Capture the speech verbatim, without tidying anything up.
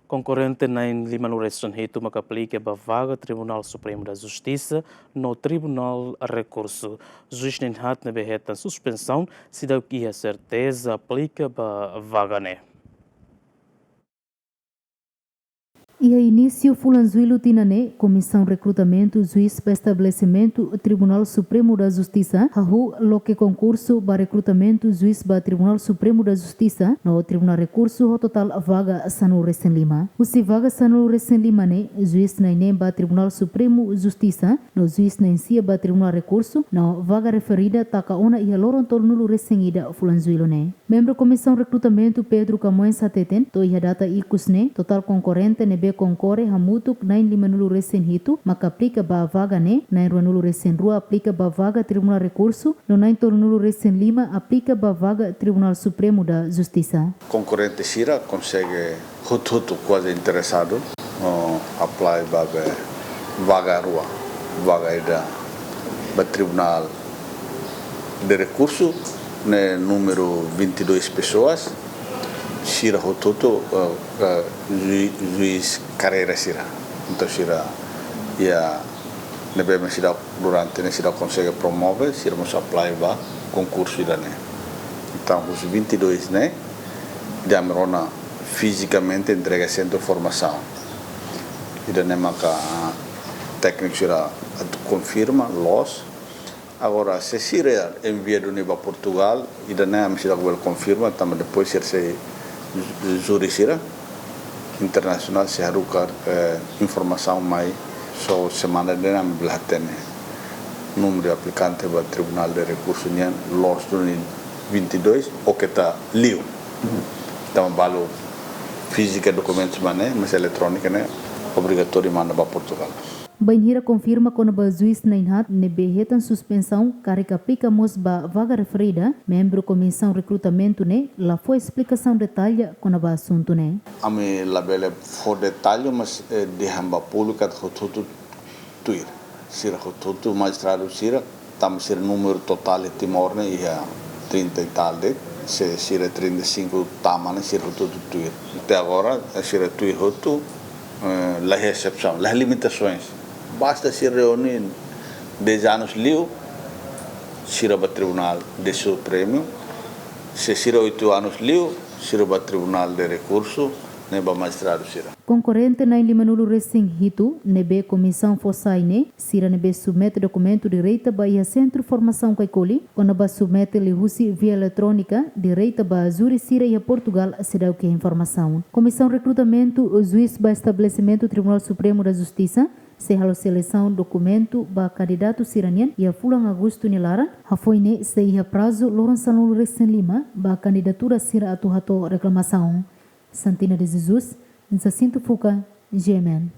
Konkorrente na'in limanulu resin hitu maka aplika ba vaga Tribunál Supremu da Justisa no Tribunál Rekursu. Juís na'in haat ne'ebé hetan suspensaun seidauk iha serteza aplika ba vaga ne'e. Iha inísiu fulan Jullu tinan ne'e, Komisaun Rekrutamentu Juís ba Estabelesimentu Tribunál Supremu da Justisa hahú loke konkursu ba rekrutamentu juís ba Tribunál Supremu da Justisa no Tribunál Rekursu ho totál vaga sanulu resin lima. Husi vaga sanulu resin lima ne'e, juís na'in neen ba Tribunál Supremu Justisa no juís na'in sia ba Tribunál Rekursu no vaga referida taka ona iha loron tolunulu resin ida fulan Jullu ne'e. Membru Komisaun Rekrutamentu Pedro Camões hateten, to'o iha data ikus ne'e, totál konkorrente ne'ebé konkorre hamutuk na'in limanulu resin hitu maka aplika ba vaga ne'e, na'in ruanulu resin rua aplika ba vaga Tribunál Rekursu no na'in tolunulu resin lima aplika ba vaga Tribunál Supremu da Justisa. Konkorrente sira konsege hotu-hotu kuaze interesadu, no apply ba be vaga rua, vaga ida ba Tribunál de Rekursu, ne'e númeru vinte e dois pessoas, sira hotu-hotu, eh, eh, jui-, juís karreira sira. Entaun sira iha ne'ebé mak sira durante ne'e sira konsege promove, sira mós apply ba konkursu ida-ne'e. Entaun, husi vinte e dois ne'e, ida ami rona fizikamente entrega sentru formasaun. Ida-ne'e maka tékniku sira atu konfirma, loos. Agora, se sira envia duni ba Portugal, ida-ne'e ami seidauk bele konfirma, tanba depois sira sei ju-, júri sira internasionál sei haruka, eh, informasaun mai, só semana ida-ne'e ami bele hatene númeru de aplikante ba Tribunál de Rekursu nian, loos duni vinte e dois, ou keta liu. Tanba balu fízika dokumentus mak ne'e, mas eletrónika ne'e obrigatóriu manda ba Portugal. Bainhira konfirma kona-ba juís na'in haat ne'ebé hetan suspensaun karik aplika mós ba vaga referida, membru Komisaun Rekrutamentu ne'e la fó esplikasaun detalla kona-ba asuntu ne'e. Ami labele fó detalla, mas, eh, dehan ba públiku katak hotu-hotu tuir. Sira hotu-hotu, majistradu sira, tanba sira númeru totál iha Timor ne'e iha trinta e tal de'it, se sira trinta e cinco tama ne'e sira hotu-hotu tuir. Até agora, eh, sira tuir hotu, eh, la iha exesaun, la iha limitasoens. Basta sira reúne dez anos liu, sira ba Tribunál de Supremu, se sira oitu anos liu, sira ba Tribunál de Rekursu, ne'e ba majistradu sira. Konkorrente na'in limanulu resin hitu ne'ebé komisaun fó sai ne'e, sira ne'ebé submete dokumentu direta ba iha sentru formasaun Caicoli, kona-ba submete liuhusi via eletrónika direta ba júri sira iha Portugal seidauk iha informasaun. Komisaun Rekrutamentu juís ba Estabelesimentu Tribunál Supremu da Justisa sei halo selesaun dokumentu ba kandidatu sira-nian iha fulan Agostu nia laran, hafoin ne'e sei iha prazu loron sanulu resin lima ba kandidatura sira atu hato'o reklamasaun. Santina de Jesus, Jacinto Fuca, G M N.